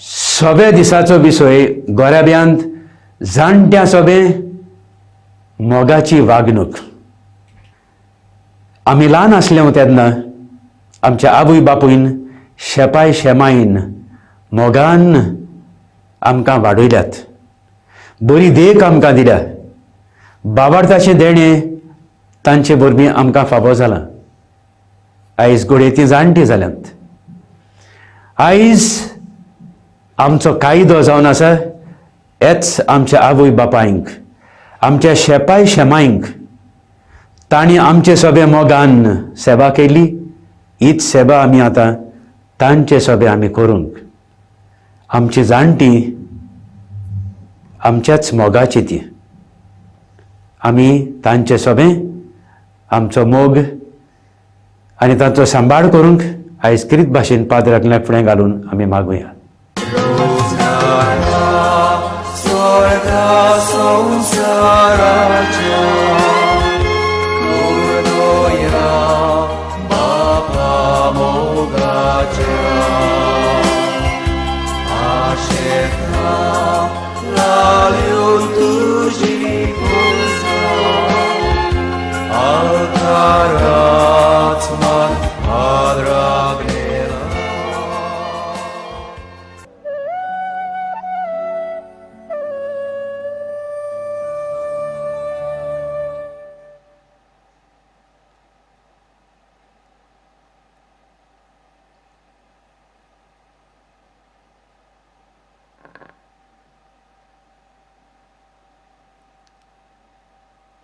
सव्या दिसाचो विशय गोराब्यांत जाणट्या सोबे मोगाची वागणूक. आमी ल्हान आसले तेन्ना आमच्या आवय बापूयन शेपाय शेमायन मोगान आमकां वाडयल्यात, बरी देख आमकां दिल्या, बाबार्थाचें देणें तांचे वरवीं आमकां फावो जालां. आयज घडये तीं जाणटीं जाल्यांत. आयज आमचो कायदो जावन आसा हेच आमच्या आवय बापायंक, आमच्या शेपाय शेमायंक तांणी आमचे सोबे मोगान सेवा केली, हीच सेवा आमी आतां तांचे सोबे आमी करूंक. आमची जाणटी आमच्याच मोगाची ती, आमी तांचे सोबे आमचो मोग आनी तांचो सांबाळ करूंक आयज क्रीत भाशेन पाद्राक फुडें घालून आमी मागुया.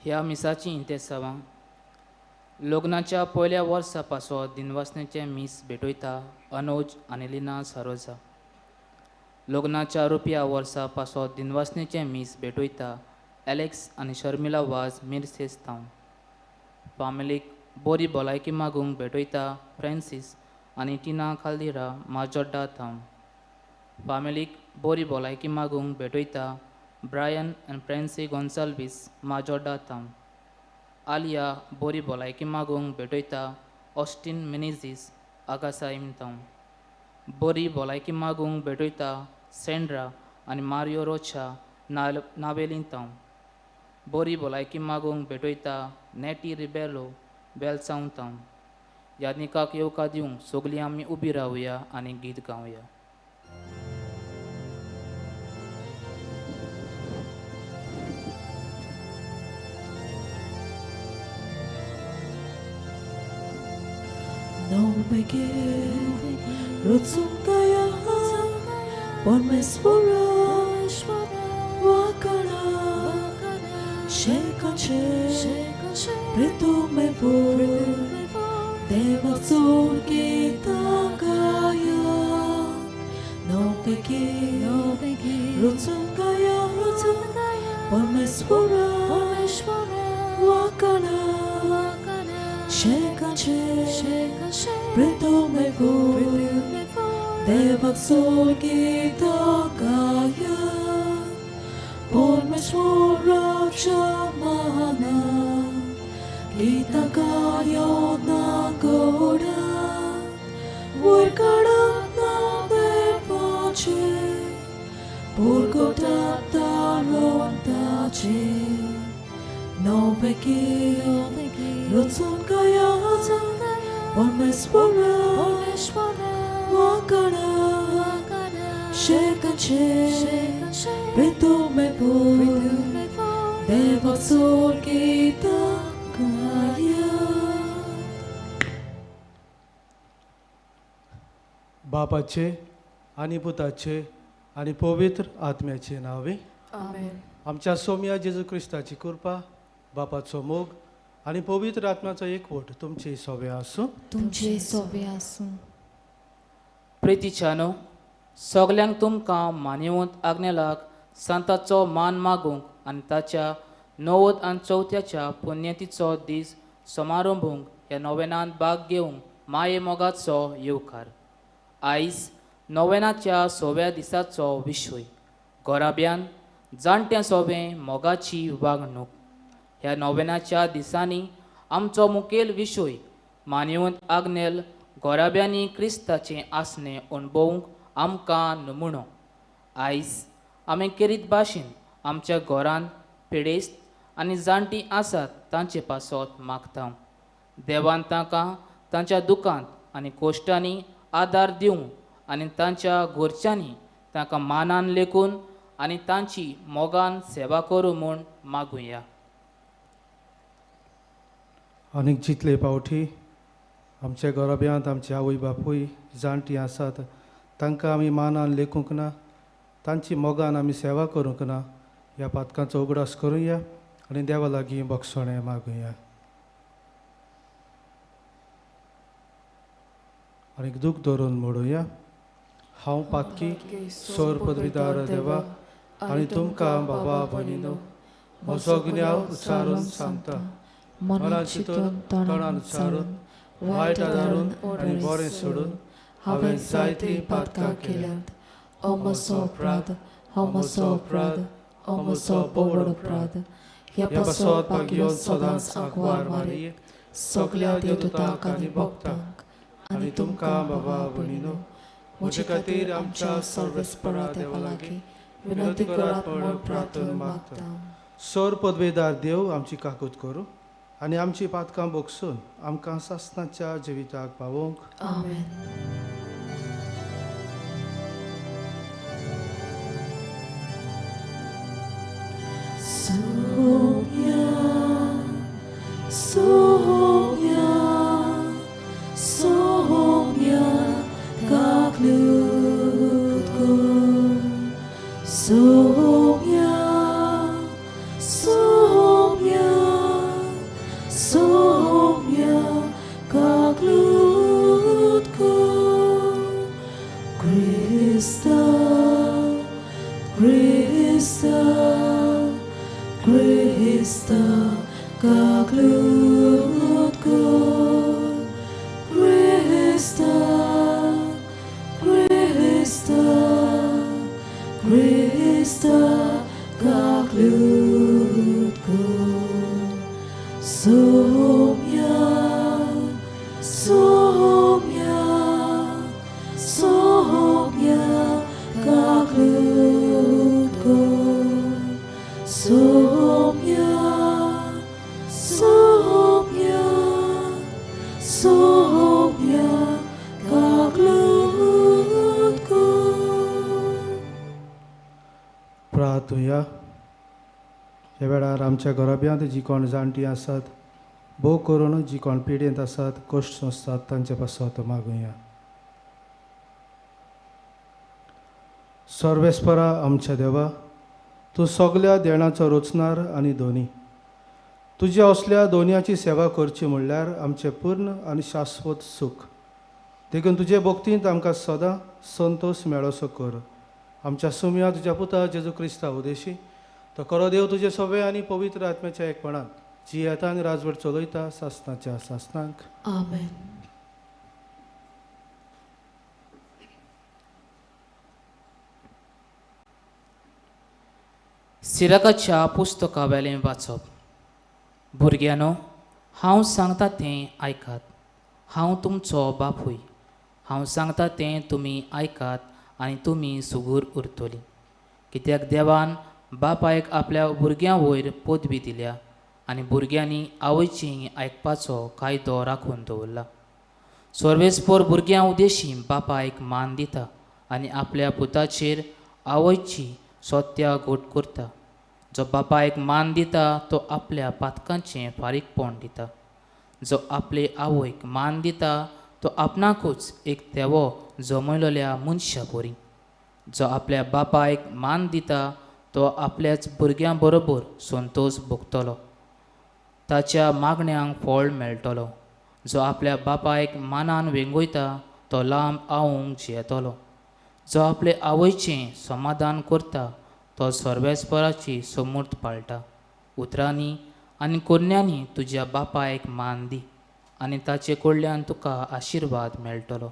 ह्या मिसाची इंतेसांवां लग्नाच्या पयल्या वर्सा पासत दिनवासनेचें मीस भेटयता अनोज आनी लिना सरोजा. लग्नाच्या रुपया वर्सा पासत दिनवासनेचें मीस भेटयता एलेक्स आनी शर्मिला वाज मिरसेस थावन. फामिलीक बरी भलायकी मागूंक भेटयता फ्रांसीस आनी टिना खालदिरा माजोड्डा थावन. फामिलीक बरी भलायकी मागूंक भेटयता ब्रायन आनी फ्रेन्सी गोन्साल्वीस माजोड्डा थावन. आलिया बरी भलायकी मागूंक भेटयता ऑस्टीन मिनेझीस आगासाईम थावन. बरी भलायकी मागूंक भेटयता सेंड्रा आनी मारियो रोचा नावेलीन थावन. बरी भलायकी मागूंक भेटयता नेटी रिबेलो बेलसांव थावन. यादनिकाक येवकार दिवंक सगळीं आमी उबी रावया आनी गीत गावया. No me Rotsunkaya Parmeswara Wakara Shekache Pritumevo Devatsur Kitakaya No me Rotsunkaya Parmeswara Wakara Shekache Pritumevo Devatsur Kitakaya Parmeswara Chamana Kitakaya Nagoda Workada Nadevache Purgota Tarontache Noveki Rotsunkaya Parmeswara Wakara Shekache Pritumevo Devatsur Kitakaya. बापाचे आनी पुताचे आनी पवित्र आत्म्याचे नावे आमेन. आमच्या सोम्या जेजू क्रिस्ताची कृपा, बापाचो मोग आनी पवित्र आत्म्याचो एकवट तुमचे सोबे आसूं. तुमचे सोबे आसूं. प्रितीच्यानो, सगल्यांक तुमकां मानिवंत आग्नेलाक सांताचो मान मागूंक आनी ताच्या 94 पुण्यतीचो दीस समारंभूंक ह्या नोवेनांत भाग घेवंक माये मोगाचो येवकार. आयज नोवेनाच्या 6व्या दिसाचो विशय गोराब्यान जाणट्या सोबे मोगाची वागणूक. ह्या नोवेनाच्या दिसांनी आमचो मुखेल विशय मानिवंत आग्नेल गोराब्यांनी क्रिस्ताचें आसणें अणभवूंक आमकां नमुनो. आयज आमी केरीत भाशेन आमच्या घरांत पिडेस्त आनी जाणटीं आसात तांचे पासत मागता. देवान तांकां तांच्या दुकांत आनी कोश्टांनी आदार दिवं आनी तांच्या घरच्यांनी तांकां मानान लेखून आनी तांची मोगान सेवा करूं म्हूण मागुया. आनीक जितले पावटी आमच्या घराब्यांत आमचे आवय बापूय जाणटीं आसात तांकां आमी मानान लेखूंक ना, तांची मोगान आमी सेवा करूंक ना, ह्या पातकांचो उगडास करुया आनी देवा लागीं बक्षणें मागुया. आनीक दूख धरून म्हणुया, हांव पातकी सोर पदवीदार देवा आनी तुमकां बाबा भयणीनो म्हजो गुन्यांव उच्चारून सांगता. मनान चिंतून तोंडान उच्चारून वायट आदारून आनी बरें सोडून हांवें जायतीं पातकां केल्यांत. हो म्हजो अपराध, हो म्हजो अपराध, हो म्हजो बोवड अपराध. ह्या पासत भाग्योन सदांच आंकवार मारये सगल्या देवदूतांक आनी भक्तांक आनी तुमकां बाबा भयणीनो म्हजे खातीर आमच्या सर्वेस्परा देवा लागीं विनंती करात म्हूण प्रार्थना मागता. सोर पदवेदार देव आमची काकूत करूं आनी आमची पातकां बोगसून आमकां सासणाच्या जिविताक पावोवंक. आमेन. Soumya, Soumya, Soumya, kaklutko. Soumya, Soumya, Soumya, kaklutko. Krista, Krista, Krista, kaklutko. Krista, Krista, Krista, kaklutko. Soumya, Soumya, Soumya, kaklutko. Soumya, Soumya, Soumya, kaklutko. प्रार्थुया. ह्या वेळार आमच्या घराब्यांत जी कोण जाणटीं आसात, भोव करून जी कोण पिडेंत आसात, कश्ट सोंसतात तांचे पासत मागुया. सर्वेस्परा आमच्या देवा, तूं सगल्या देणाचो रचणार आनी दोनी. तुज्या असल्या दोनयाची सेवा करची म्हणल्यार आमचें पूर्ण आनी शाश्वत सूख. देखून तुजे भक्तींत आमकां सदां संतोश मेळोसो कर. आमच्या सुम्या तुज्या पुता जेजू क्रिस्ता उदेशी तो खरो देव तुजे सवे आनी पवित्र आत्म्याच्या एकपणान जियेता आनी राजवट चलयता सासणाच्या सासणांक. आमेन. सिराकाच्या पुस्तका वेलें वाचप. भुरग्यांनो, हांव सांगता तें आयकात. हांव तुमचो बापूय. हांव सांगता तें तुमी आयकात आनी तुमी सुगूर उरतलीं. कित्याक देवान बापायक आपल्या भुरग्यां वयर पदवी दिल्या आनी भुरग्यांनी आवयची आयकपाचो कायदो राखून दवरला. सर्वेस्पोर भुरग्यां उदेशी बापायक मान दिता आनी आपल्या पुताचेर आवयची सत्या घट करता. जो बापायक मान दिता तो आपल्या पातकांचें फारीकपण दिता. जो आपले आवयक मान दिता तो आपणाकूच एक तेवो जमयलेल्या मनशा परी. जो आपल्या बापायक मान दिता तो आपल्याच भुरग्यां बरोबर संतोश भोगतलो, ताच्या मागण्यांक फळ मेळटलो. जो आपल्या बापायक मानान वेंगयता तो लांब आवूंक जियेतलो. जो आपले आवयचें समाधान करता तो सर्वेस्पराची समूर्त पाळटा. उतरांनी आनी कोरण्यांनी तुज्या बापायक मान दी आनी ताचे कडल्यान तुका आशिर्वाद मेळटलो.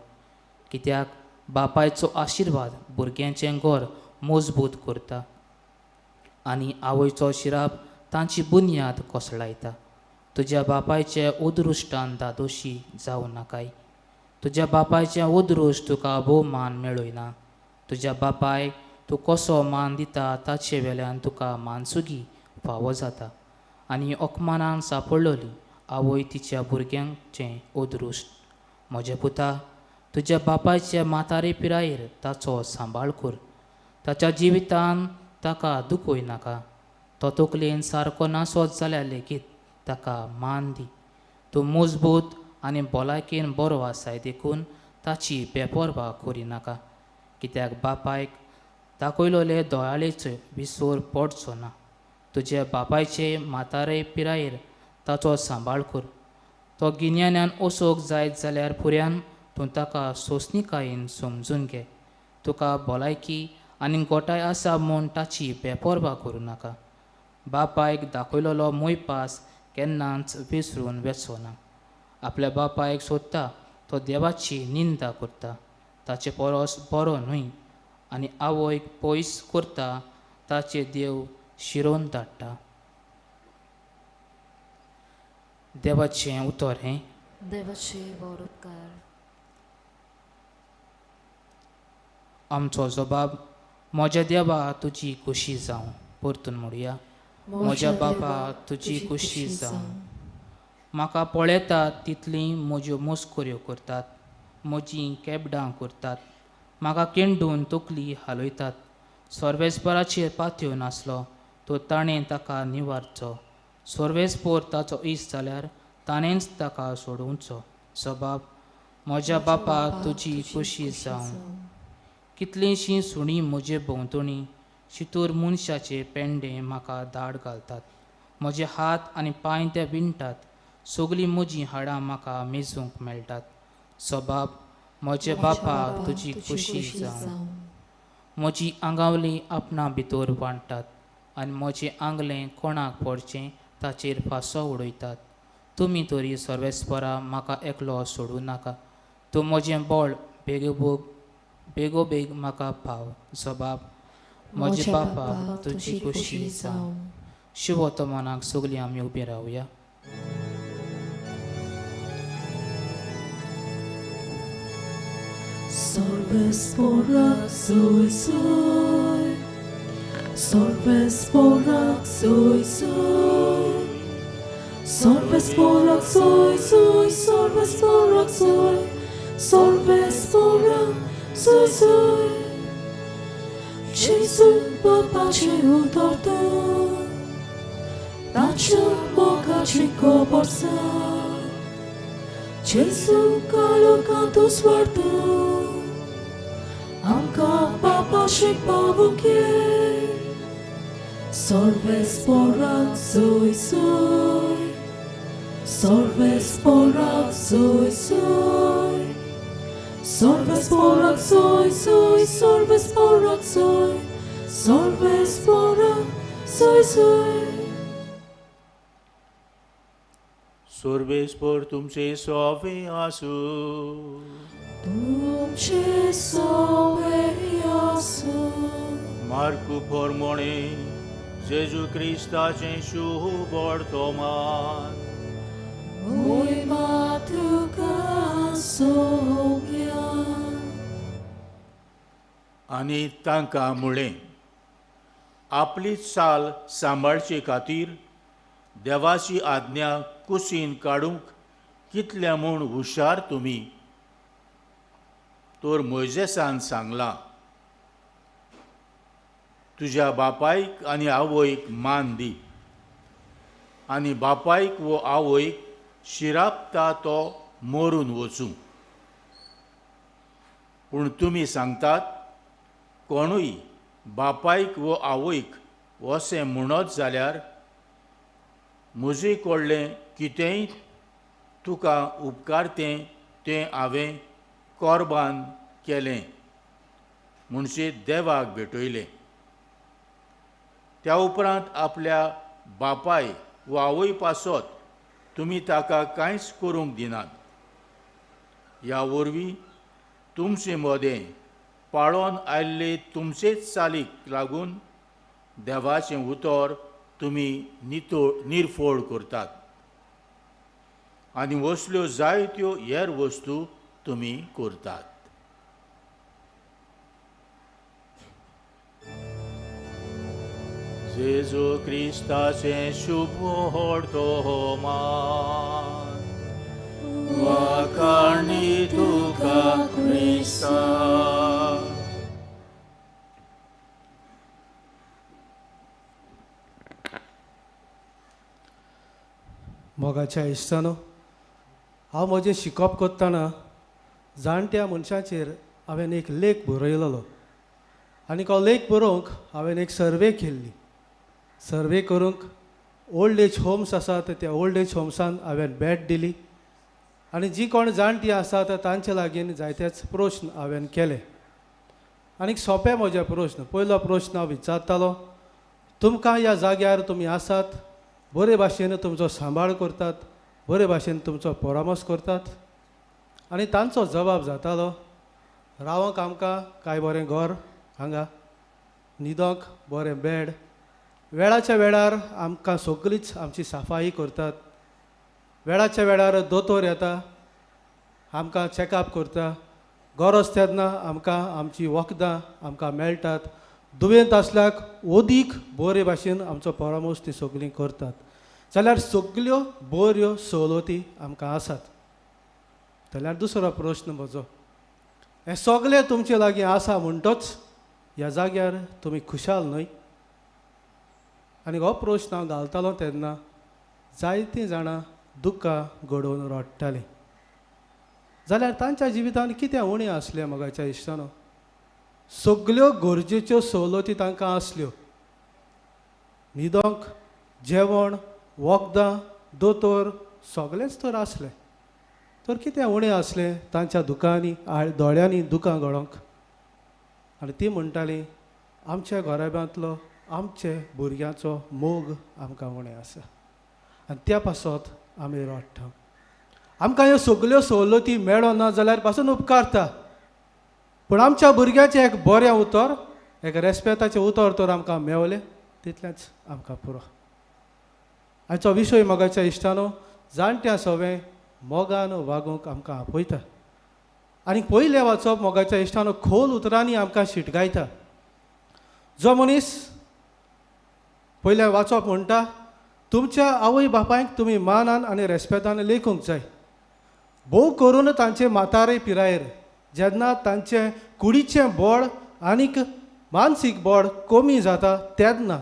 कित्याक बापायचो आशिर्वाद भुरग्यांचें घर मजबूत करता आनी आवयचो शिराप तांची बुन्याद कोसळायता. तुज्या बापायचे उदृश्टान दादोशी जावं नाकाय. तुज्या बापायचें उदृश्ट तुका भोवमान मेळयना. तुज्या बापायक तूं कसो मान दिता ताचे वेल्यान तुका मानसुगी फावो जाता आनी अकमानान सांपडलोली आवय तिच्या भुरग्यांचें अदृश्ट. म्हज्या पुता, तुज्या बापायचे म्हातारे पिरायेर ताचो सांबाळ कर. ताच्या जिवितान ताका दुखय नाका. तो तकलेन सारको नासत जाल्यार लेगीत ताका मान दी. तूं मजबूत आनी भलायकेन बरो आसाय देखून ताची बेपर्वा करिनाका, कित्याक बापायक दाखयलोले दोळ्याचो विसर पडचो ना. तुज्या बापायचे म्हातारे पिरायेर ताचो सांबाळ कर. तो गिन्यानान वचूंक जायत जाल्यार पुऱ्यान तूं ताका सोंसणीकायेन समजून घे. तुका भलायकी आनी गोठाय आसा म्हूण ताची बेपर्वा करूं नाका. बापायक दाखयलोलो मोयपास केन्नाच विसरून वचचो ना. आपल्या बापायक सोदता तो देवाची निंदा करता, ताचे परस बरो न्हय, आनी आवयक पयस करता ताचे देव शिरोवन धाडटा. देवाचें उतर हें. देवाचे व्हड उपकार. आमचो जबाब, म्हज्या देवा तुजी खुशी जावं. परतून म्हणुया, म्हज्या बापा तुजी खुशी जावं. म्हाका पळयतात तितलीं म्हज्यो मस्कऱ्यो करतात, म्हजीं केबडां करतात, म्हाका केंडून तकली हालयतात. सर्वेस्पराचेर पातयो नासलो तो ताणें ताका निवारचो. सर्वेस्पोर ताचो इश्ट जाल्यार ताणेंच ताका सोडोवचो. सबाब, म्हज्या बापा तुजी खुशी जावं. कितलींशीं सुणीं म्हजे भोंवतणी शितूर मनशाचे पेंडे म्हाका दाड घालतात. म्हजे हात आनी पांय ते विणटात. सगळीं म्हजीं हाडां म्हाका मेजूंक मेळटात. सबाब, म्हजे बापा तुजी खुशी जावं. म्हजी आंगावली आपणा भितर वांट्टात आनी म्हजें आंगलें कोणाक पडचें ताचेर फांसो उडयतात. तुमी तरी सर्वेस्परा म्हाका एकलो सोडूं नाका. तूं म्हजें बळ बेगोबेग बेगोबेग म्हाका पाव. सबाब, म्हजे बापा तुजी खुशी जावं. शुभवर्तमानाक सगळीं आमी उबीं रावया. सर्वेस्पोराक सोय सोय, सर्वेस्पोराक सोय सोय, सर्वेस्पोराक सोय सोय, सर्वेस्पोराक सोय, सर्वेस्पोराक सोय सोय. जेजू बापाचें उतर तूं, ताच्या मोगाची खबर सांग. जेजू काळोखांत उजवाड तूं, आमकां बापाशी पावूंक ये. सर्वेस्पोराक सोय सोय, सर्वेस्पोराक सोय सोय, सर्वेस्पोराक सोय सोय, सर्वेस्पोराक सोय, सर्वेस्पोराक सोय सोय. सर्वेस्पोर तुमचे सोवे आसूं. तुमचे सोवे आसूं. मार्कू फॉर्मोणे जेजू क्रिस्ताचें शुभ वर्तमान. मोहिमा तुका सोम्या. आनी तांकां म्हळें, आपली चाल सांबाळचे खातीर देवाची आज्ञा कुशीन काडूंक कितले म्हूण हुशार तुमी. तर मोयजेसान सांगलां, तुज्या बापायक आनी आवयक मान दी, आनी बापायक वो आवयक शिरापता तो मरून वचूं. पूण तुमी सांगतात, कोणूय बापायक वो आवयक अशें म्हणत जाल्यार म्हजे कडलें कितेंय तुका उपकारतें तें हांवें कोर्बान केलें म्हणजे देवाक भेटयलें. त्या उपरांत आपल्या बापाय वा आवय पासत तुमी ताका कांयच करूंक दिनात. ह्या वरवीं तुमचे मदें पाळोन आयिल्ले तुमचेच चालीक लागून देवाचें उतर तुमी निरफोळ करतात आनी असल्यो जायत्यो हेर वस्तू तुमी करतात. जेजू क्रिस्ताचें शुभ वर्तमान। वाखाणी तुका क्रिस्ता। मोगाच्या इश्टानो, हांव म्हजें शिकप करतना जाणट्या मनशाचेर हांवें एक लेख बरयलेलो आनी हो लेख बरोवंक हांवें एक सर्वे केल्ली। सर्वे करूंक ओल्ड एज होम्स आसात त्या ओल्ड एज होम्सान हांवें भेट दिली आनी जी कोण जाणटी आसात तांचे लागीं जायतेच प्रश्न हांवें केले आनी सोंपे म्हजे प्रश्न। पयलो प्रश्न हांव विचारतालो, तुमकां ह्या जाग्यार तुमी आसात, बरे भाशेन तुमचो सांबाळ करतात, बरे भाशेन तुमचो परामर्श करतात? आनी तांचो जबाब जातालो, रावंक आमकां कांय बरें घर हांगा, न्हिदोंक बरें बेड, वेळाच्या वेळार आमकां सगळीच आमची सफाई करतात, वेळाच्या वेळार दोतोर येता आमकां चॅकअप करता, गरज तेन्ना आमकां आमची वखदां आमकां मेळटात, दुयेंत आसल्याक ओदीक बरे भाशेन आमचो परामर्श ती सगळीं करतात, जाल्यार सगल्यो बऱ्यो सवलती आमकां आसात। जाल्यार दुसरो प्रश्न म्हजो, हें सगळें तुमचे लागीं आसा म्हणटच ह्या जाग्यार तुमी खुशाल न्हय? आनी हो प्रश्न हांव घालतालो तेन्ना जायतीं जाणां दुकां घडोवन रडटालीं। जाल्यार तांच्या जिवितांत कितें उणें आसलें मोगाच्या इश्टानो? सगल्यो गरजेच्यो सवलती तांकां आसल्यो, न्हिदोंक, जेवण, वखदां, दोतोर सगळेंच तर आसलें, तर कितें उणें आसलें तांच्या दुकांनी दोळ्यांनी दुकां गळोंक? आनी ती म्हणटाली, आमच्या घराब्यांतलो आमचे भुरग्यांचो मोग आमकां उणें आसा आनी त्या पासत आमी रडटा। आमकां ह्यो सगल्यो सवलती मेळना जाल्यार पासून उपकारता, पूण आमच्या भुरग्याचें एक बरें उतर, एक रेस्पेताचें उतर तर आमकां मेवलें तितलेंच आमकां पुरो। आयचो विशय मोगाच्या इश्टानो, जाणट्यां सवें मोगान वागोवंक आमकां आपयता आनी पयलें वाचप मोगाच्या इश्टानो खोल उतरांनी आमकां शिटकायता। जो मनीस पयलें वाचप म्हणटा, तुमच्या आवय बापायक तुमी मानान आनी रेस्पेतान लेखूंक जाय, भोव करून तांचे म्हातारे पिरायेर जेन्ना तांचें कुडीचें बळ आनीक मानसीक बळ कमी जाता तेन्ना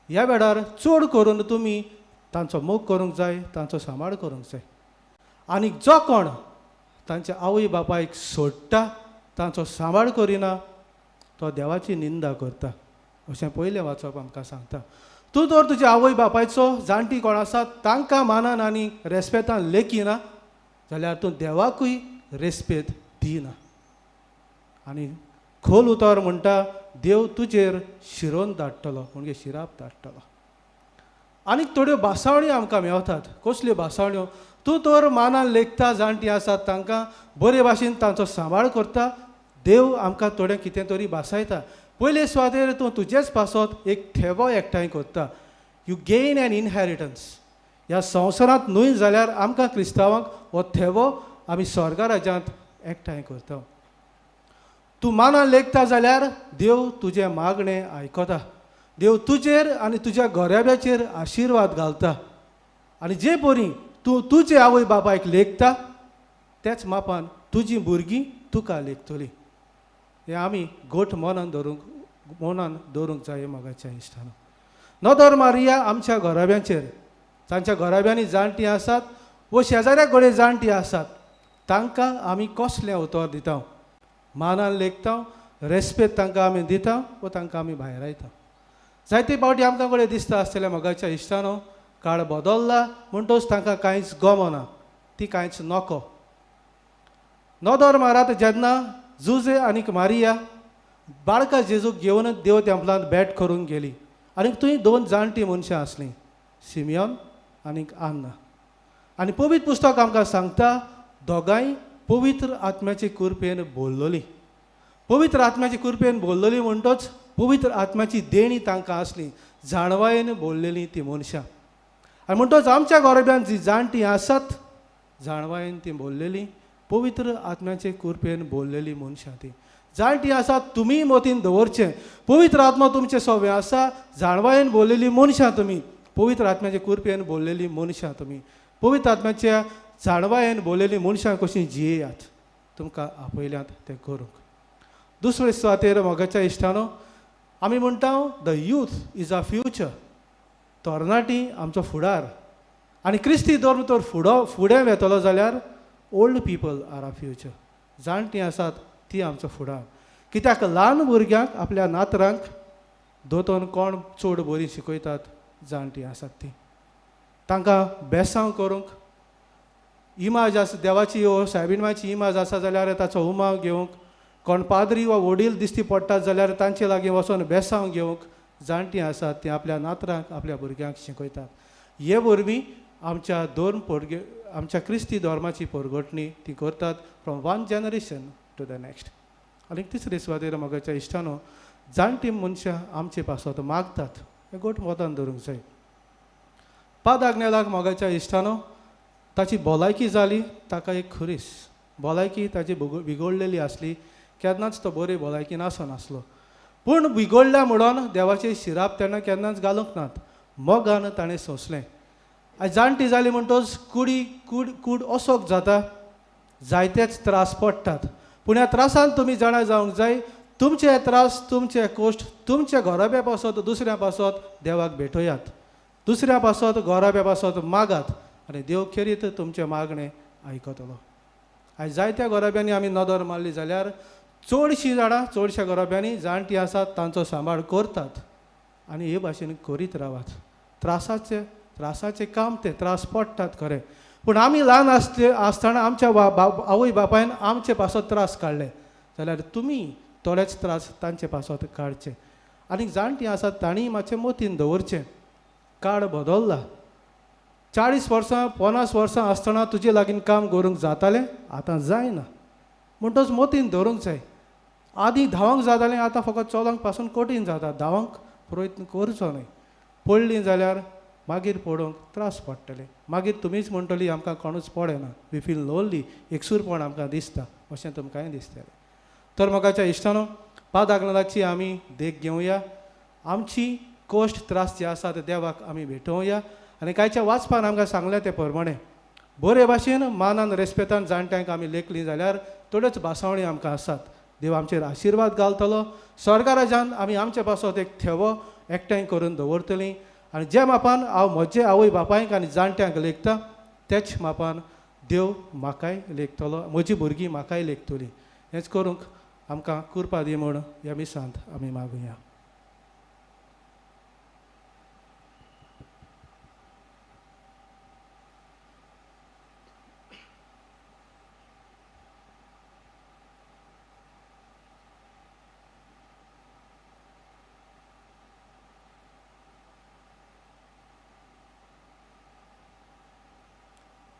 ह्या वेळार चड करून तुमी तांचो मोग करूंक जाय, तांचो सांबाळ करूंक जाय। आनी जो कोण तांच्या आवय बापायक सोडटा, तांचो सांबाळ करिना, तो देवाची निंदा करता अशें पयलें वाचप आमकां सांगता। तूं तर तुज्या आवय बापायचो जाणटी कोण आसा तांकां मानान आनी रेस्पेतान लेखिना जाल्यार तूं देवाकूय रेस्पेद दिना। आनी खोल उतर म्हणटा, देव तुजेर शिरोन धाडटलो, म्हणजे शिराप धाडटलो। आनीक थोड्यो भासावण्यो आमकां मेवतात। कसल्यो भासावण्यो? तूं तर मानान लेखता जाणटी आसात तांकां बरे भाशेन तांचो सांबाळ करता, देव आमकां थोडें कितें तरी भासायता। पयले सुवातेर तूं तुजेच पासत एक ठेवो एकठांय करता, you gain N inheritance. ह्या संवसारांत न्हय जाल्यार आमकां क्रिस्तांवांक हो ठेवो आमी स्वर्गा राज्यांत एकठांय करता। तूं मानान लेखता जाल्यार देव तुजें मागणें आयकता, देव तुजेर आनी तुज्या घराब्याचेर आशिर्वाद घालता आनी जे परी तूं तुजे आवय बापायक लेखता त्याच मापान तुजी भुरगीं तुका लेखतलीं। हें आमी गोठ मनान दवरूंक जाय मोगाच्या इश्टानो। नदर मारया आमच्या घराब्यांचेर, तांच्या घराब्यांनी जाणटीं आसात वो शेजाऱ्या कडेन जाणटीं आसात, तांकां आमी कसलें उतर दिता? मानान लेखता, रेस्पेद तांकां आमी दिता वो तांकां आमी भायरायता? जायते फावटी आमकां कडेन दिसता आसतलें मोगाच्या इश्टानो, काळ बदल्ला म्हणटच तांकां कांयच गमना, ती कांयच नको। नदर मारात जेन्ना जुजे आनीक मारिया बाळका जेजूक घेवन देव तेंपलांत भेट करूंक गेली आनी थंय दोन जाणटीं मनशां आसलीं, सिमियोन आनीक आन्ना। आनी पवित्र पुस्तक आमकां सांगता दोगांय पवित्र आत्म्याचे कृपेन बोल्लोली। पवित्र आत्म्याचे कृपेन बोल्लोली म्हणटच पवित्र आत्म्याची देणी तांकां आसली, जाणवायेन बोल्लेली ती मनशां। आनी म्हणटच आमच्या गोरब्यांत जी जाणटीं आसात जाणवायेन ती बोल्लेली, पवित्र आत्म्याचे कृपेन बोल्लेली मनशां ती। जाणटीं आसात तुमीय मतीन दवरचें. पवित्र आत्मा तुमचें सवें आसा. जाणवायेन बोल्लेलीं मनशां तुमी, पवित्र आत्म्याचे कृपेन बोल्लेलीं मनशां तुमी, पवित्र आत्म्याच्या जाणवायेन बोल्लेलीं मनशां कशीं जियेयात, तुमकां आपयल्यात तें करूंक. दुसरे सुवातेर मोगाच्या इश्टानो आमी म्हणटा the youth is a future. तरणाटी आमचो फुडार आनी क्रिस्ती धर्म तर फुडें वेतलो जाल्यार old people are a future. जाणटीं आसात ती आमचो फुडार. कित्याक ल्हान भुरग्यांक आपल्या नातरांक दोतोन कोण चड बरी शिकयतात, जाणटीं आसात ती. तांकां बेसांव करूंक इमाज आसा देवाची हो सायबीण मायची इमाज आसा जाल्यार ताचो उमाव घेवंक, कोण पाद्री वा वडील दिश्टी पडटात जाल्यार तांचे लागीं वचोन बेसांव घेवंक जाणटीं आसात ती आपल्या नातरांक आपल्या भुरग्यांक शिकयतात. हे वरवीं आमच्या धर्म आमच्या क्रिस्ती धर्माची परगटणी ती करतात from one generation to the next. आनी तिसरे सुवातेर मोगाच्या इश्टानो जाणटीं मनशां आमचे पासत मागतात, हें गोट मतान धरूंक जाय. पाद आग्नेलाक मोगाच्या इश्टानो ताची भलायकी जाली, ताका एक खुरीस भलायकी ताची बिगडलेली आसली, केन्नाच तो बरी भलायकी नासनासलो. पूण बिगडल्या म्हणून देवाचे शिराप तेन्ना केन्नाच घालूंक नात, मोगान ताणें सोंसलें. आयज जाणटी जाली म्हणटच कुडी कूड कूड असोक जाता, जायतेच त्रास पडटात. पूण ह्या त्रासान तुमी जाणा जावंक जाय, तुमचे त्रास तुमचे कोश्ट तुमच्या घराब्या पासत दुसऱ्या पासत देवाक भेटयात, दुसऱ्या पासत घराब्या पासत मागात आनी देव खेरीत तुमचें मागणें आयकतलो. आयज जायत्या घराब्यांनी आमी नदर मारली जाल्यार चडशीं जाणां चडश्या घराब्यांनी जाणटीं आसात तांचो सांबाळ करतात आनी हे भाशेन करीत रावात. त्रासाचें काम तें, त्रास पडटात खरें, पूण आमी ल्हान आसतना आमच्या आवय बापायन आमचे पासत त्रास काडले जाल्यार तुमी थोडेच त्रास तांचे पासत काडचे. आनी जाणटीं आसात तांणी मातशें मतीन दवरचें, काळ बदल्ला. 40 वर्सां 50 वर्सां आसतना तुजे लागीं काम करूंक जातालें, आतां जायना. म्हणटच मतीन दवरूंक जाय. आदीं धांवंक जातालें, आतां फकत चलोंक पासून कठीण जाता. धांवंक प्रयत्न करचो न्हय, पडलीं जाल्यार मागीर पडोवंक त्रास पडटले. मागीर तुमीच म्हणटली आमकां कोणूच पडना, we feel lonely, एकसूरपण आमकां दिसता, अशें तुमकांय दिसतलें. तर मोगाच्या इश्टानो पाद आग्नेलाची आमी देख घेवया, आमची कोश्ट त्रास जे आसा ते देवाक आमी भेटोवया आनी कांयच्या वाचपान आमकां सांगलें ते प्रमाणे बरे भाशेन मानान रेस्पेतान जाणट्यांक आमी लेखली जाल्यार थोड्योच भासावणी आमकां आसात. देव आमचेर आशिर्वाद घालतलो. स्वर्गाराजान आमी आमचे पासत एक थेवो एकठांय करून दवरतलीं आनी जे मापान हांव म्हजे आवय बापायक आनी जाणट्यांक लेखता तेच मापान देव म्हाकाय लेखतलो, म्हजी भुरगीं म्हाकाय लेखतलीं. हेंच करूंक आमकां कृपा दी म्हूण ह्या मिसांत आमी मागुया.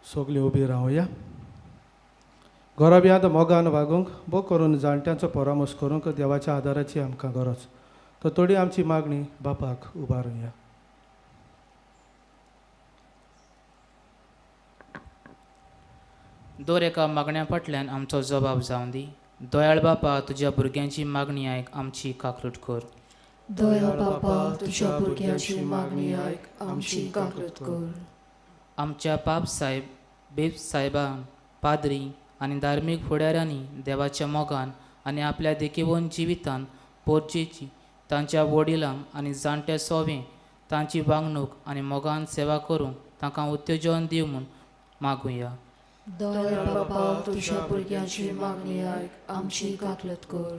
सगळीं उबी रावया. घराब्यांत मोगान वागूंक, बो करून जाणट्यांचो परामर्श करूंक देवाच्या आदाराची आमकां गरज. तर थोडी आमची मागणी बापाक उबारुया. दर एका मागण्या फाटल्यान आमचो जबाब जावन दी. दयाळ बापा, तुज्या भुरग्यांची मागणी आयक, आमची काकलूट कर. दयाळ बापा, तुज्या भुरग्यांची मागणी आयक, आमची काकलूट कर. आमच्या पाप साहेब बेब साहेबान, पाद्री आनी धार्मीक फुडाऱ्यांनी देवाच्या मोगान आनी आपल्या देखीवन जिवितान पोरचेची तांच्या वडिलांक आनी जाणट्या सोवे तांची वागणूक आनी मोगान सेवा करूंक तांकां उत्तेजन दिवं म्हूण मागुया. दयाळ बापा, तुज्या भुरग्यांची मागणी आयक, आमची काकलत कर.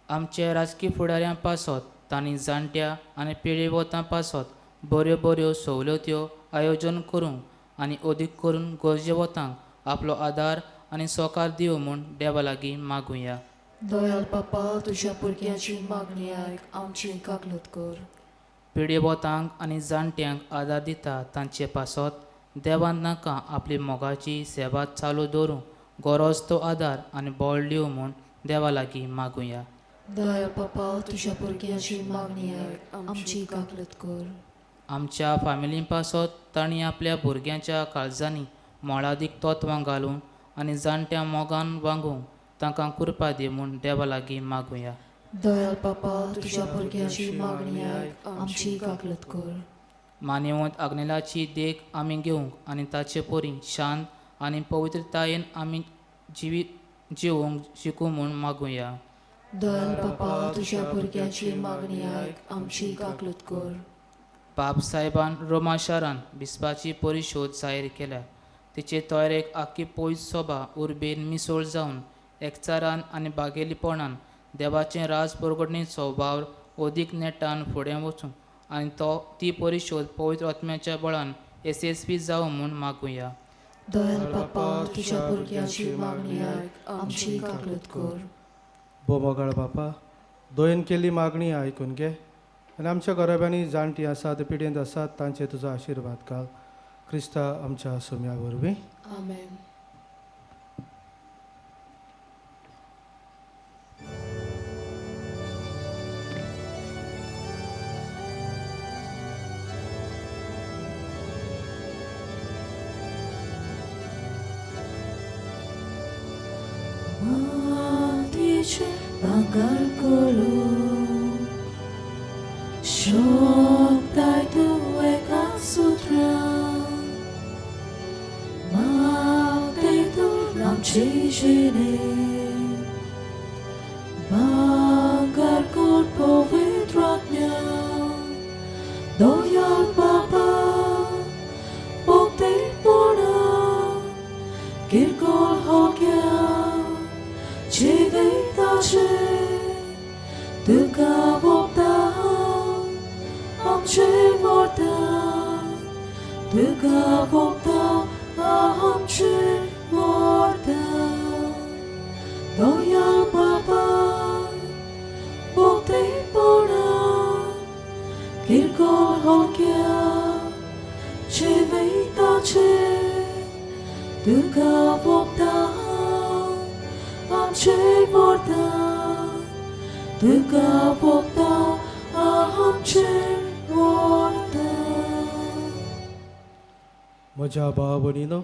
आमच्या राजकी फुडाऱ्यां पासत तांणी जाणट्या आनी पिळेवतां पासत बऱ्यो बऱ्यो सवलत्यो आयोजन करूंक आनी अदीक करून गरजेवतांक आपलो आदार आनी सहकार दिवं म्हूण देवा लागीं मागुया. दयाळ बापा, तुज्या भुरग्यांची मागणी आयक, आमची काकलत कर. पिडेवतांक आनी जाणट्यांक आदार दिता तांचे पासत देवान नाका आपली मोगाची सेवा चालू दवरूंक गरज तो आदार आनी बळ दिवं म्हूण देवा लागीं मागुया. दयाळ बापा, तुज्या भुरग्यांची मागणी आयक, आमची काकलत कर. आमच्या फामिली पासत तांणी आपल्या भुरग्यांच्या काळजांनी मोळादीक तत्वां घालून आनी जाणट्या मोगान वागूंक तांकां कृपा दी म्हूण देवा लागीं मागुया. दयाळ बापा, तुज्या भुरग्यांची मागणी आयक, आमची काकलत कर. मानवंत आग्नेलाची देख आमी घेवंक आनी ताचे परी शांत आनी पवित्रतायेन आमी जिवोवंक शिकूं म्हूण मागुया. दयाळ बापा, तुज्या भुरग्यांची मागणी आयक, आमची काकलत कर. बाप साहेबान रोमा शारान बिस्पाची परिशोध जाहीर केल्या. तिचे तयारेक आख्खी पयस सोबा उर्बेन मिसळ जावन एकचारान आनी बागेलीपणान देवाचें राज परगटणीचो वावर अदीक नेटान फुडें वचूं आनी तो ती परिशोध पवित्र आत्म्याच्या बळान येसस्वी जावं म्हूण मागुया. दयाळ बापा, तुज्या भुरग्यांची मागणी आयक, आमची काकलत कर. भोमोगाळ बापा, दोयेन केल्ली मागणी आयकून घे आनी आमच्या घराब्यांनी जाणटीं आसात, पिडेंत आसात, तांचे तुजो आशिर्वाद घाल. क्रिस्ता आमच्या सोम्या वरवीं. आमेन. भांगर करूं शोकताय तूं एका सुत्रां मागताय तूं आमचे जिणे भांगर कर पवित्र आत्म्या दयाळ बापा भक्तीपणा किरकोळ होग्या जिविताचे तुका वोगता आमचे वरता तुका वोगता आमचे वरता दयाळ बापा भक्तीपणा किरकोळ होग्या जिविताचे तुका वोगता आमचे वरता तुका वोगता आमचे वरता. म्हज्या भाव भयणीनो,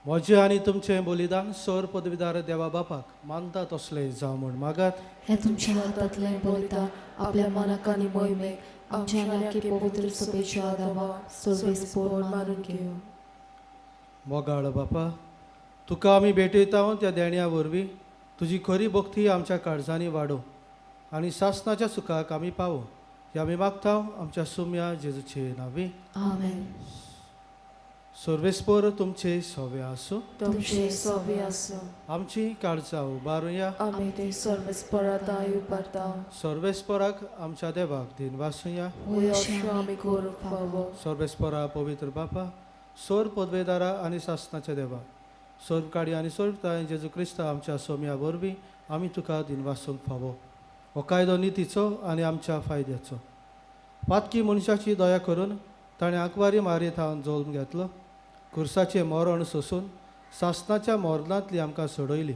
म्हजें आनी तुमचें बलिदान सर पदवीदार देवा बापाक मानता तसलें जावं म्हूण मागात. हें तुमच्या हातांतलें बलिदान आपल्या मनाक आनी मोहिमेक आमच्या आनी पवित्र सभेच्या देवा सर्वेस्पोर मानून घेवं. मोगाळ बापा, तुका आमी भेटयता त्या देण्या वरवीं तुजी खरी भक्ती आमच्या काळजांनी वाडोव आनी सासणाच्या सुखाक आमी पावो हे आमी मागता आमच्या सुम्या जेजूचे नांवी. आमेन. सर्वेस्पोर तुमचे सवे आसूं. तुमचे सवे आसूं. आमची काळजां उबारुया. आमी ते सर्वेस्पोरा दाय उबारता. सर्वेस्पोराक आमच्या देवाक दिनवासुया. आमी करूंक फावो. सर्वेस्पोरा पवित्र बापा, सोर पदवेदारा आनी सासणाच्या देवा, सोर काडी आनी सोर जेजू क्रिस्त आमच्या सोम्या वरवीं आमी तुका दिनवासूंक फावो. हो कायदो नितीचो आनी आमच्या फायद्याचो. पातकी मनशाची दया करून ताणें आंकवारी मारये थावन जल्म घेतलो, खुर्साचें मरण सोसून सासणाच्या मरणांतली आमकां सोडयली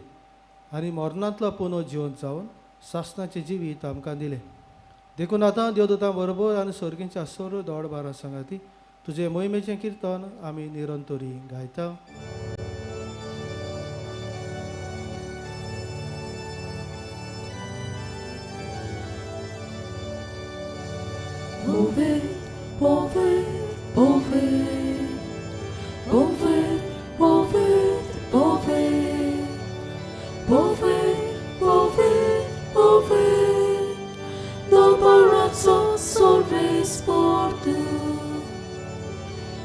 आनी मरणांतलो पुनो जिवन जावन सासणाचें जिवीत आमकां दिलें. देखून आतां देवदूतां बरोबर आनी सर्गींच्या सोर दोड बारा सांगाती तुजें मोहिमेचें किर्तन आमी निरंतरी गायता. Povet, povet, povet, povet, povet, povet, povet, povet, do barazzo solve sportu,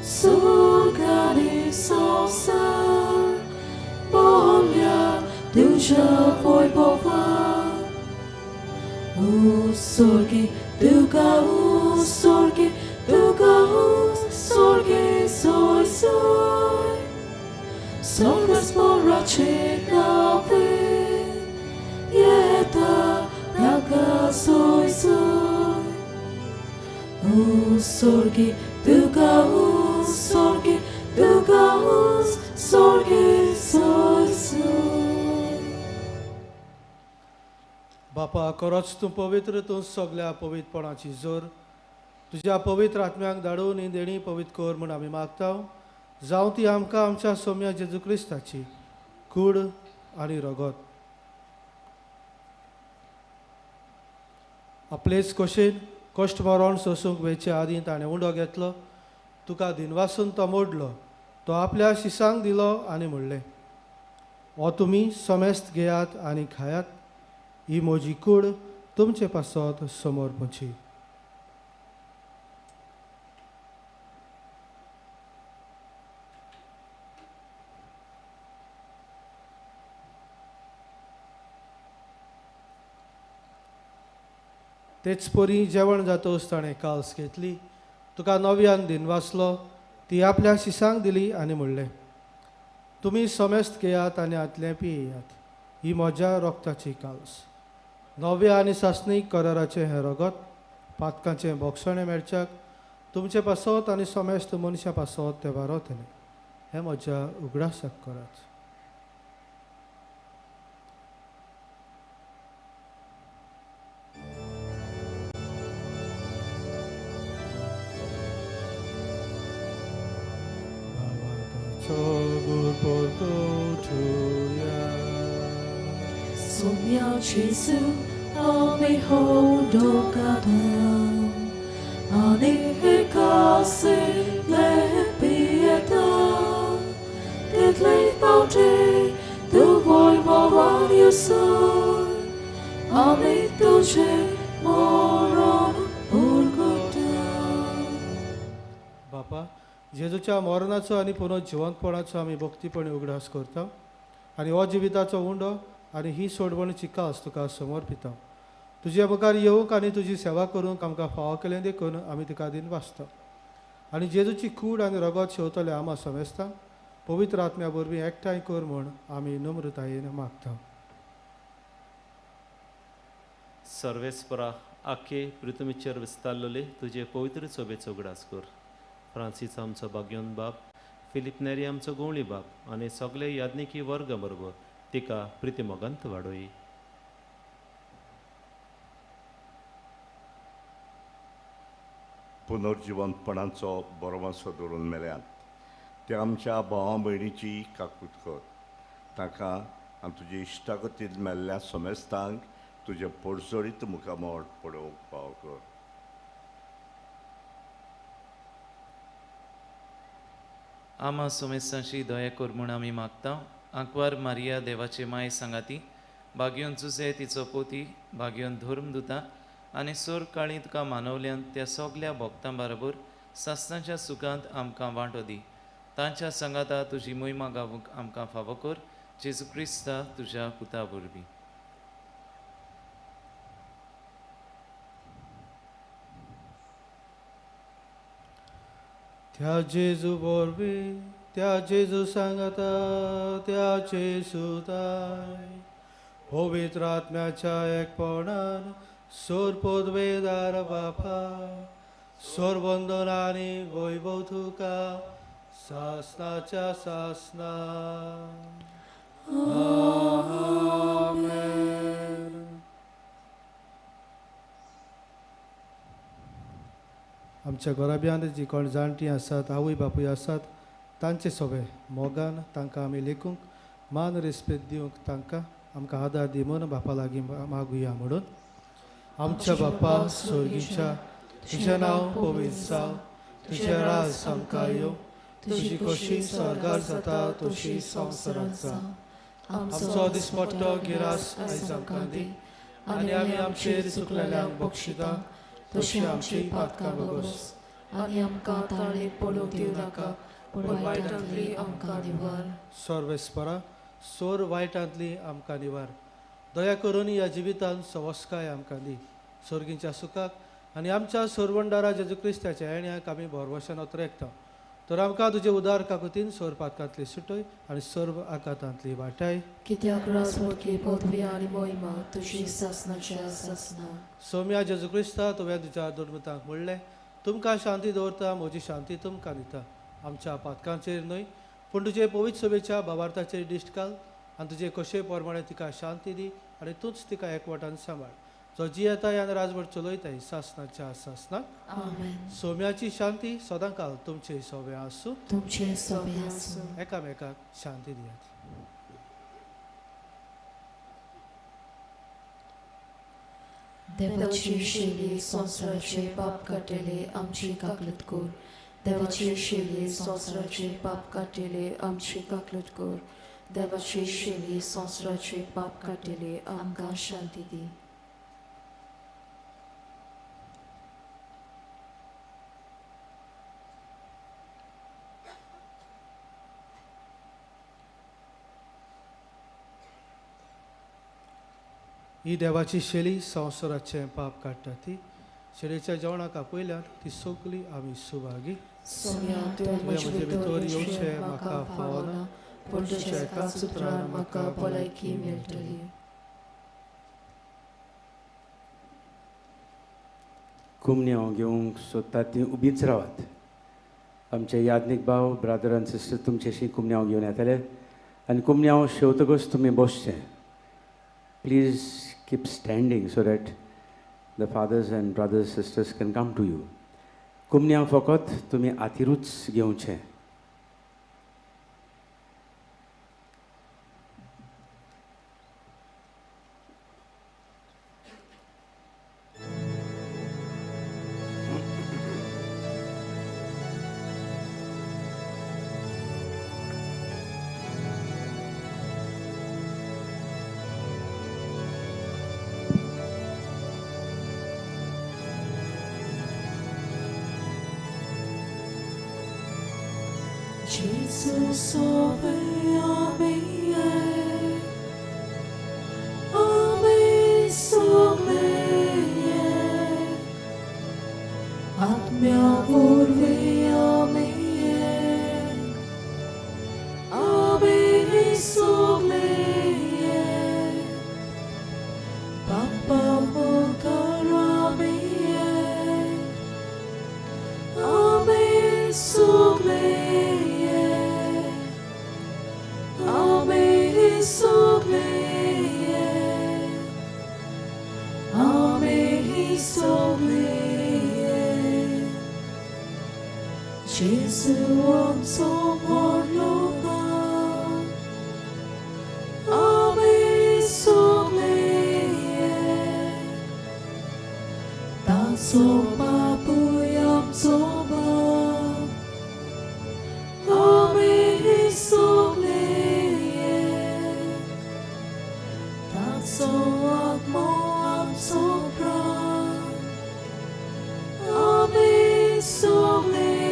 surgari sosar, bolja duša vojbova, usorgi duga usorgi duga usorgi soj soj, solve sporače nave, jeta daga soj soj, usorgi duga usorgi duga usorgi soj soj. बापा, खरोच तूं पवित्र, तूं सगल्या पवित्रपणाची जोर. तुज्या पवित्र आत्म्याक धाडून ही देणी पवित्र कर म्हूण आमी मागता. जावं ती आमकां आमच्या सोम्या जेजू क्रिस्ताची कूड आनी रगत. आपलेच कशेन कश्ट मरण सोसूंक वेचे आदीं ताणें उंडो घेतलो, तुका दिनवासून तो मोडलो, तो आपल्या शिसांक दिलो आनी म्हणलें, हो तुमी समेस्त घेयात आनी खायात, ही म्हजी कूड तुमचे पासत समर्पची. तेच परी जेवण जातोच ताणें काल्स घेतली, तुका नव्यान दिनवासलो, ती आपल्या शिसांक दिली आनी म्हणलें, तुमी समेस्त घेयात आनी हातलें पियेयात, ही म्हज्या रोगताची काल्स, नव्या आनी सासणीक कराराचें हें रगत पातकांचें बोगसणें मेळच्याक तुमचे पासत आनी समेस्त मनशां पासत तें वारवतलें. हें म्हज्या उगडासाक करात. Soumya Jesu ame hodokadam ane hekase lepieta tetle paute tu voi moran yusur ame toche moran urgota. बापा, जेजूच्या मरणाचो आनी पुनर्जिवंतपणाचो आमी भक्तीपणी उगडास करता आनी हो जिविताचो उंडो आनी ही सोडवणीची कास तुका समर्पिता. तुजे मुखार येवंक आनी तुजी सेवा करूंक आमकां फावो केलें देखून आमी तुका दिन वाचता आनी जेजूची कूड आनी रगत शेवतले आमा समेस्ता पवित्र आत्म्या वरवीं एकठांय कर म्हूण आमी नम्रतायेन मागता. सर्वेस्परा, आखे पृथ्वीचेर विस्तारलेले तुजे पवित्र सोबेचो उगडास कर. फ्रांसीस आमचो बाग्योन बाप, फिलीप नेरी आमचो गोवळी बाप आनी सगळे याज्ञिकी वर्ग बरोबर तिका प्रितीमोगांत वाडोय. पुनर्जिवंतपणाचो बरोवासो दवरून मेल्यात ते आमच्या भावा भयणीची काकूत कर. ताका आनी तुजे इश्टागतींत मेल्ल्या समेस्तांक तुजें पोडसोडीत मुखामळ पळोवंक फावो कर. आमा सोमेस्तांशी दया कर म्हूण आमी मागता. आंकवार मारिया देवाचे माये सांगाती, बागयोन जुजे तिचो पोती, बागयोन धर्म दुता आनी सोर काळी तुका मानवल्यान त्या सगल्या भक्तां बरोबर सासणाच्या सुखांत आमकां वांटो दी. तांच्या सांगाता तुजी मोहिमा गावूंक आमकां फावो कर. जेजू क्रिस्ता तुज्या पुता वरवीं. त्या जेजू वरवीं, त्या जेजू सांगाता, त्या जेजू ताय पवित्र आत्म्याच्या एकपणान सोर पदवेदार बापा, सोर वंदन आनी वैभव तुका सासनाच्या सासना. आमेन. आमच्या घराब्यांत जी कोण जाणटीं आसात, आवय बापूय आसात, तांचे सोबे मोगान तांकां आमी लेखूंक मान रेस्पेद दिवंक तांकां आमकां आदार दी म्हूण बापा लागीं मागुया. म्हणून आमच्या बापा स्वर्गीच्या, तुजें नांव पवित्र जावं, तुजें राज आमकां येवं, तुजी खोशी स्वर्गार जाता तशी संवसारांत जावं. आमचो दिसपट्टो गिरास आयज आमकां दी आनी आमी आमचेर चुकलेल्यांक बक्षिता तशी आमची पातकां बगोस आनी आमकां ताळेक पडूंक दिवं नाका, पूण वायटांतली आमकां निवार. सर्वेस्परा, सोर वायटांतली आमकां निवार. दया करून ह्या जिवितांत सवस्काय आमकां दी. स्वर्गींच्या सुखाक आनी आमच्या सोरवंडारा जेजू क्रिस्ताच्या येण्याक आमी भरवशान अत्रेकता. तर आमकां तुजे उदार काकुतीन सोर पातकांतली सुटय आनी सर्व आकातांतली वाटाय. कित्याक राजवटकी पदवी आनी मोहिमा तुजी सासणाच्या सासना. सोम्या जेजू क्रिस्ता, तुवें तुज्या दुर्मतांक म्हणलें, तुमकां शांती दवरता, म्हजी शांती तुमकां दिता. आमच्या पातकांचेर न्हय पूण तुजे पवित्र सभेच्या भावार्थाचेर दिश्ट घाल आनी तुजे कशे प्रमाणे तिका शांती दी आनी तूंच तिका एकवटान सांबाळ. जो जियेताय आनी राजवट चलयताय सासणाच्या सासनाक. आमेन. सोम्याची शांती सदांकाल तुमचे सोबे आसूं. तुमचे सोबे आसूं. एकामेकाक शांती दियात. देवाची शेली संवसाराचे पाप काडटले आमची काकलत कर. देवाची शेली संवसाराचे पाप काडटले आमची काकलत कर. देवाची शेली संवसाराचे पाप काडटले आमकां शांती दी. ही देवाची शेली संवसाराचें पाप काडटा ती शेलीच्या जेवणाक आपयल्यात ती सगळी आमी सुभागी. तुवें म्हजे भितर येवचें म्हाका फावना, पूण तुज्या एकाच उतरान म्हाका भलायकी मेळटली. कुमन्यांव घेवंक सोदतात ती उबीच रावात. आमचे याज्ञीक भाव ब्रादर आनी सिस्टर तुमच्याशी कुमन्यांव घेवन येतले आनी कुमन्यांव शेवतकच तुमी बसचें. Please keep standing so that the fathers and brothers sisters can come to you. कुमन्यांव फकत तुमी आतिरूच घेवचें. Jesus salve ame, ame sogleye, atmya vorve ame, ame sogleye, papa mokarame, ame sogleye. Jesu amso morloba, ame sogleye, taso papuyam soba, ame sogleye, taso atmo amso pra, ame sogleye.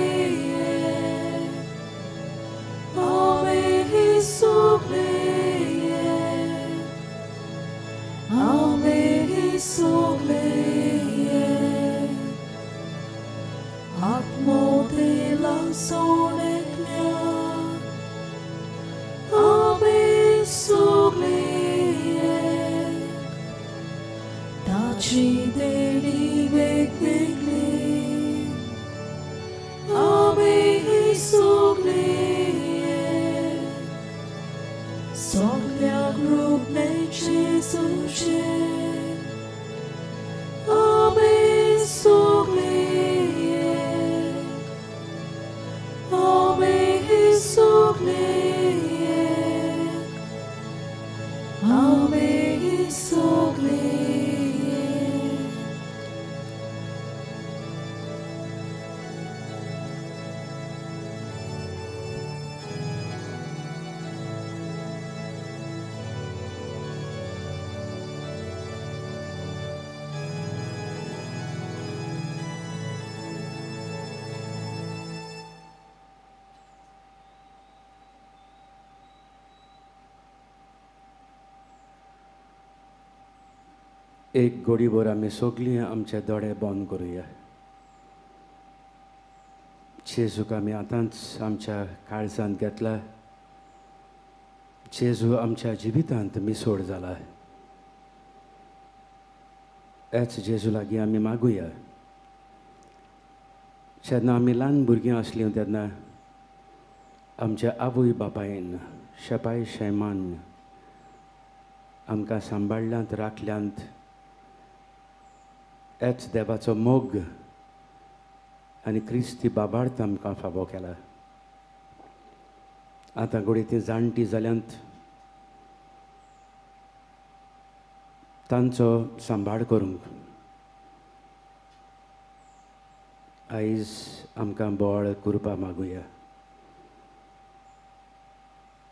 एक गोडीभर आमी सगळीं आमचे दोळे बंद करुया. जेजूक आमी आतांच आमच्या काळजांत घेतला. जेजू आमच्या जिवितांत मिसोड जाला. हेच जेजू लागीं आमी मागुया. जेन्ना आमी ल्हान भुरगीं आसलीं तेन्ना आमच्या आवय बापायन शेपाय शेमान आमकां सांबाळ्ळ्यांत राखल्यांत. हेच देवाचो मोग आनी क्रिस्ती बाबार्थ आमकां फावो केला. आतां घडये तीं जाणटीं जाल्यांत, तांचो सांबाळ करूंक आयज आमकां बळ कृपा मागुया.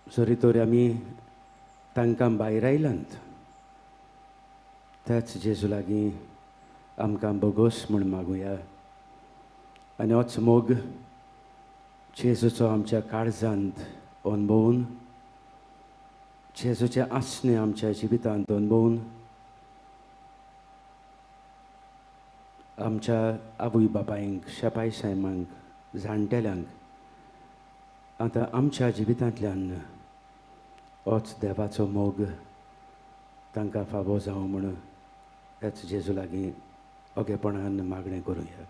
जरी तर आमी तांकां भायर आयलांत त्याच जेजू लागीं आमकां बोगोस म्हूण मागुया आनी होच मोग जेजूचो आमच्या काळजांत अणभवून, जेजूचें आसणें आमच्या जिवितांत अणभवून आमच्या आवय बापायंक, शेपाय सायमांक, जाणटेल्यांक आतां आमच्या जिवितांतल्यान होच देवाचो मोग तांकां फावो जावं म्हूण त्याच जेजू लागीं ओगेपणान मागणें करुया.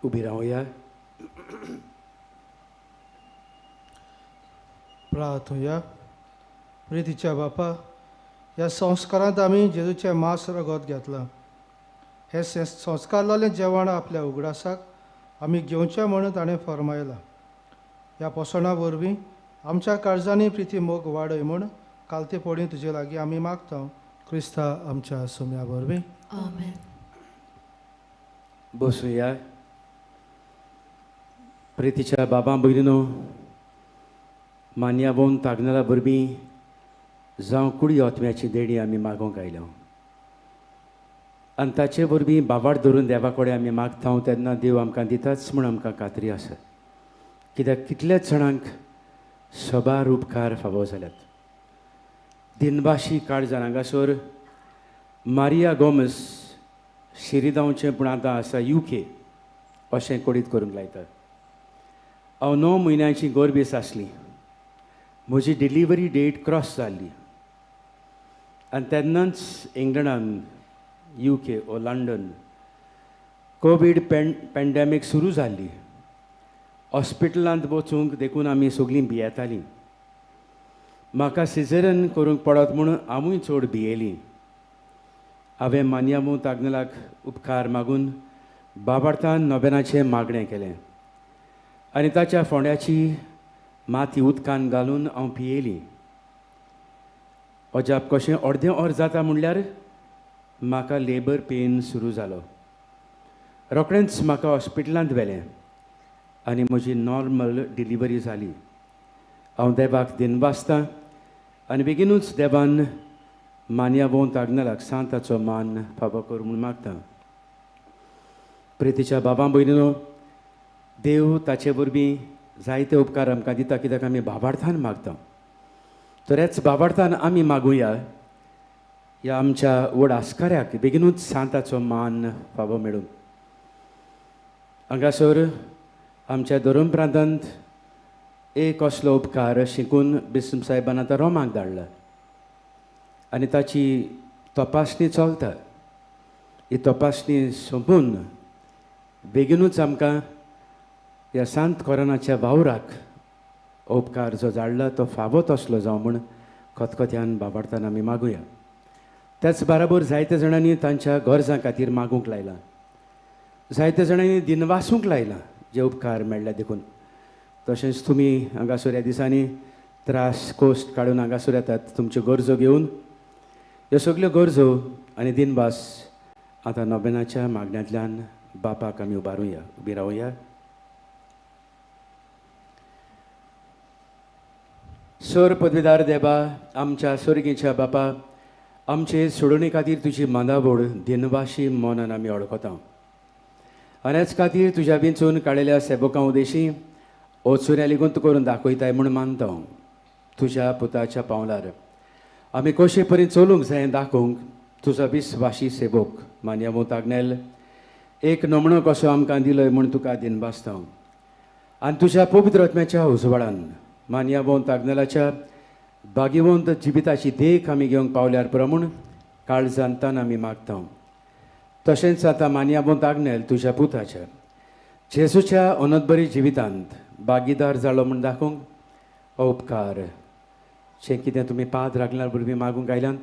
उबी रावया. प्रार्थुया. प्रितीच्या बापा, ह्या संस्कारांत आमी जेजूचें मांस रगत घेतलां. हें संस्कार जाल्लें जेवण आपल्या उगडासाक आमी घेवचें म्हणून ताणें फर्मायलां. ह्या पोसणां वरवीं आमच्या काळजांनी प्रिती मोग वाडय म्हूण कालते पोडी तुजे लागीं आमी मागता, क्रिस्ता आमच्या सोम्या वरवीं. आमेन. बसुया. प्रितीच्या बाबा भयणीनो, मान्यावोन तागनाला वरवीं जावं कुडी आत्म्याची देणी आमी मागोवंक आयल्या आनी ताचे वरवीं बाबाड धरून देवा कडेन आमी मागता तेन्ना देव आमकां दिताच म्हूण आमकां खात्री आसा. कित्याक कितल्याच जाणांक सबार उपकार फावो जाल्यात. दिनभाशी काळजान हांगासर मारिया गोमस शिरिदांवचें पूण आतां आसा UK अशें कोडीत करूंक लायतात. हांव 9 म्हयन्यांची गोरबेस आसली. म्हजी डिलिव्हरी डेट क्रॉस जाल्ली आनी तेन्नाच इंग्लंडान UK ओ लंडन कोवीड पेंडेमीक सुरू जाल्ली. हॉस्पिटलांत वचूंक देखून आमी सगळीं भियेतालीं. म्हाका सिजरन करूंक पडत म्हूण हांवूय चड भियेलीं. हांवें मान्यामू तागनलाक उपकार मागून बाबार्थान नोबेनाचें मागणें केलें आनी ताच्या फोंड्याची माती उदकान घालून हांव पियेली. अजाप कशें अर्दें वर जाता म्हणल्यार म्हाका लेबर पेन सुरू जालो. रोखडेंच म्हाका हॉस्पिटलांत व्हेलें आनी म्हजी नॉर्मल डिलिव्हरी जाली. हांव देवाक दिनवासतां आनी बेगीनूच देवान मान्यावोन तागनलाक सांताचो मान फावो कर म्हूण मागता. प्रितीच्या बाबा भयणीनो, देव ताचे वरवीं जायते उपकार आमकां दिता कित्याक आमी बाबार्थान मागता. तर ह्याच बाबार्थान आमी मागुया ह्या आमच्या व्हड आस्काऱ्याक बेगीनूच सांताचो मान फावो मेळूं. हांगासर आमच्या धर्म प्रांतांत एक असलो उपकार शिकून बिस्म साहेबान आतां रोमाक धाडला आनी ताची तपासणी चलता. ही तपासणी सोंपून बेगीनूच आमकां ह्या सांत कोरोनाच्या वावराक उपकार जो जाडला तो फावो तसलो जावं म्हूण खतखत्यान बाबार्थान आमी मागुया. त्याच बराबर जायत्या जाणांनी तांच्या गरजां खातीर मागूंक लायलां, जायत्या जाणांनी दिनवासूंक लायलां जे उपकार मेळ्ळ्या देखून. तशेंच तुमी हांगासर ह्या दिसांनी त्रास कोश्ट काडून हांगासर येतात तुमच्यो गरजो घेवन. ह्यो सगल्यो गरजो आनी दिनवास आतां नोबेनाच्या मागण्यांतल्यान बापाक आमी उबारुया. उबी रावया. सर पदवीदार देवा, आमच्या सर्गीच्या बापा, आमचे सोडोवणे खातीर तुजी मांदावड दिनवाशी मनान आमी वळखता आनी हेच खातीर तुज्या विंचून काडिल्ल्या सेवकां उदेशी ओचुऱ्या लिगून करून दाखयताय म्हूण मानता. तुज्या पुताच्या पावलार आमी कशे परी चलूंक जाय दाखोवंक तुजो विस्वाशी सेवक मान्यावो तागनेल एक नमणो कसो आमकां दिलोय म्हूण तुका दिनवासता. आनी तुज्या पवित्र आत्म्याच्या उजवाडान मान्यावंत आग्नेलाच्या भाग्यवंत जिविताची देख आमी घेवंक पावल्यार पुरो म्हूण काळजांतान आमी मागता. तशेंच आतां मान्यावंत आग्नेल तुज्या पुताच्या जेजूच्या अनंतबरी जिवितांत भागीदार जालो म्हूण दाखोवंक हो उपकार जें कितें तुमी पाद राखल्यार भुरगीं मागूंक आयल्यांत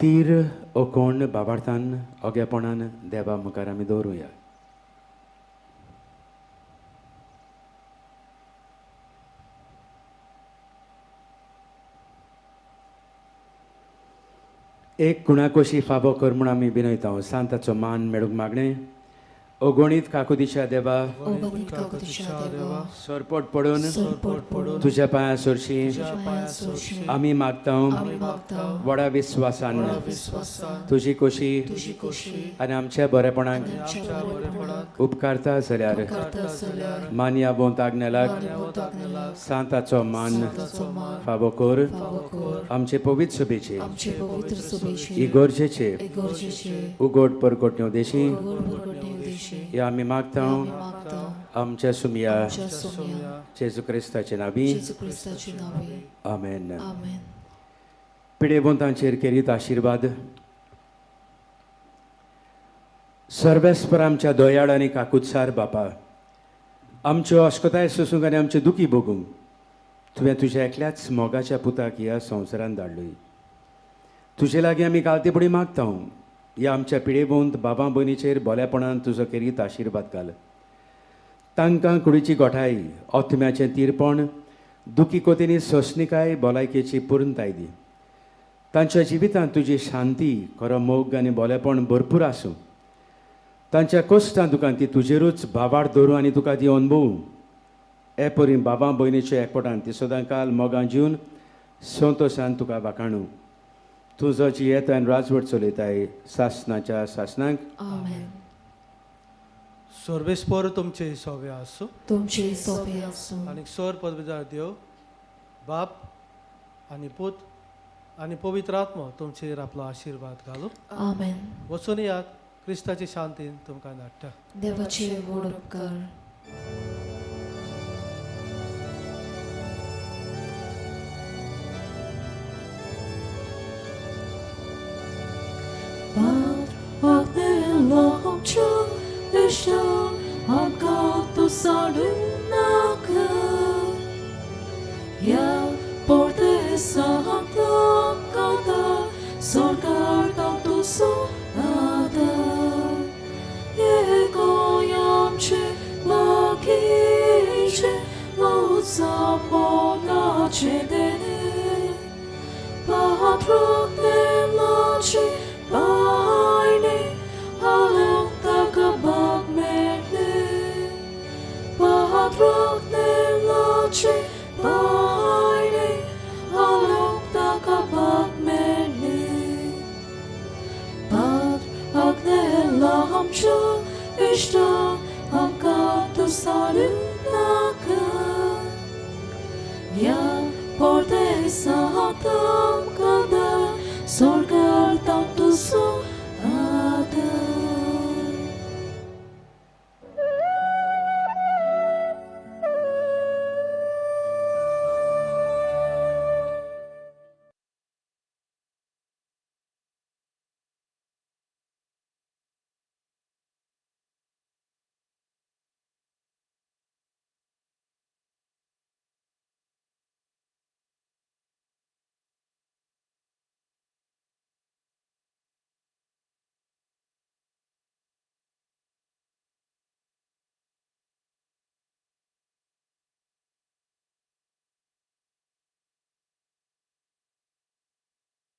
तीर ओकोण बाबार्थान ओगेपणान देवा मुखार आमी दवरुया. एक कुणाकोशी फावो कर म्हूण आमी विनयता. सांताचो मान मेळूंक मागणें. अगणीत काकुदिच्या देवा, सरपट पडून तुज्या पांया सरशी आमी मागता व्हडा विस्वासान तुजी कोशी आनी आमच्या बरेपणाक उपकारता जाल्यार मानया बोंत आग्नेलाक सांताचो मान फावो कर. आमचे पवित्र सभेचे इगोर्जेचे उगोट परगटण्यो देशी या आमी मागता आमच्या सुमया जेजू क्रिस्ताचे नावी. आमेन. पिडेवंतांचेर केरीत आशिर्वाद. सर्वेस्पर आमच्या दयाळ आनी काकुत्सार बापा, आमच्यो अस्कताय सोसूंक आनी आमच्यो दुखी भोगूंक तुवें तुज्या एकल्याच मोगाच्या पुताक ह्या संवसारान धाडलोय. तुजे लागीं आमी कालते फुडें मागता ह्या आमच्या पिडेवंत बाबा भयणीचेर बोल्यापणान तुजो केरीत आशिर्वाद घाल. तांकां कुडीची गोठाय, आत्म्याचें तीरपण, दुखी कोतींनी सोंसणीकाय, भलायकेची पुर्णताय दी. तांच्या जिवितांत तुजी शांती, खरो मोग आनी बोलेपण भरपूर आसूं. तांच्या कश्टां तुका ती तुजेरूच भावार दवरूं आनी तुका ती अनुभवूं. हे परी बाबा भयणीच्या एकवटान ती सदां काल मोगान जिवन संतोशान तुका वाखाणू. तुजो जी येता आनी राजवट चलयताय सासनाच्या सासनाक. आमेन. सर्वेस्पर तुमचे सोवे आसूं. तुमचे सोवे आसूं. आनी सर पदवीदार देव बाप आनी पूत आनी पवित्र आत्मो तुमचेर आपलो आशिर्वाद घालू. आमेन. वचून यात, क्रिस्ताची शांतीन तुमकां धाडटा. देवाचे व्हड उपकार. Ishta, amka tu salu.